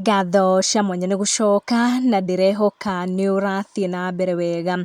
Ngatho cia mwanya nĩ gũcoka na ndĩrehoka nĩ ũrathiĩ na mbere wega.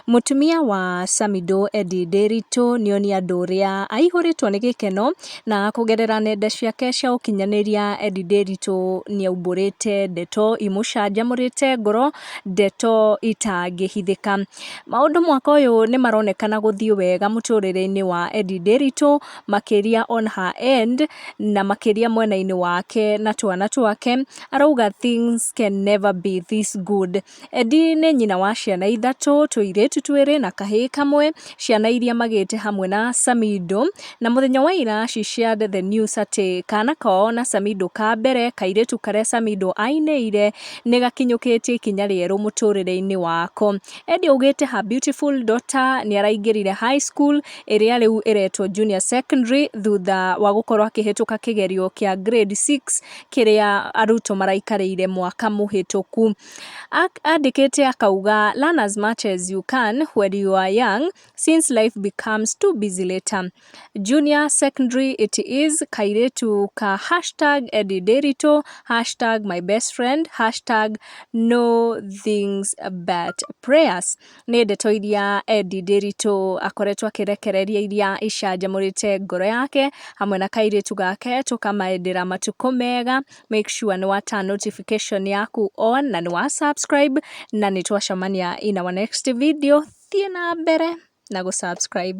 Mũtumia wa Samidoh, Eddie Ndiritu, nĩonia andũ ũrĩa aihũrĩtwo nĩ gĩkeno na kũgerera nenda ciake cia ũkinyanĩria. Eddie Ndiritu nĩaumbũrĩte ndeto imũcanjamũrĩte ngoro, ndeto itangĩhithĩka. Maũndũ mwaka ũyũ nĩ maronekana gũthiĩ wega mũtũrĩre-inĩ wa Eddie Ndiritu, makĩria on her end na makĩria mwena-inĩ wake na twana twake. Arauga things can never be this good. Eddie nĩ nyina wa ciana ithatũ, tũirĩtu twĩrĩ na kahĩĩ kamwe, ciana iria magĩte hamwe na Samidoh. Na mũthenya wa ira she shared the news atĩ kana kao na Samidoh ka mbere, kairĩtu karĩa Samidoh ainĩire, nĩ gakinyũkĩtie ikinya rĩerũ mũtũrĩre-inĩ wako. Eddie augĩte her beautiful daughter nĩ araingĩrire high school ĩrĩa rĩu ĩretwo junior secondary thutha wa gũkorwo akĩhĩtũka kĩgerio kĩa grade 6 kĩrĩa arutwo maraikarĩire mwaka mũhĩtũku. Andĩkĩte akauga, "Learn as much as you can when you are young, since life becomes too busy later. Junior secondary it is." Kairĩtu ka #EddieNdiritu, #MyBestFriend, #NoThingsButPrayers. Nĩ ndeto iria Eddie Ndiritu akoretwo akĩrekereria iria icanjamũrĩte ngoro yake hamwe na kairĩtu gake. Tũkamaendera matukũ mega. Make sure nĩ wa turn notification yaku on na nĩ wa subscribe, na nĩ twacemania in our next video. Thiĩ na mbere na gũ subscribe.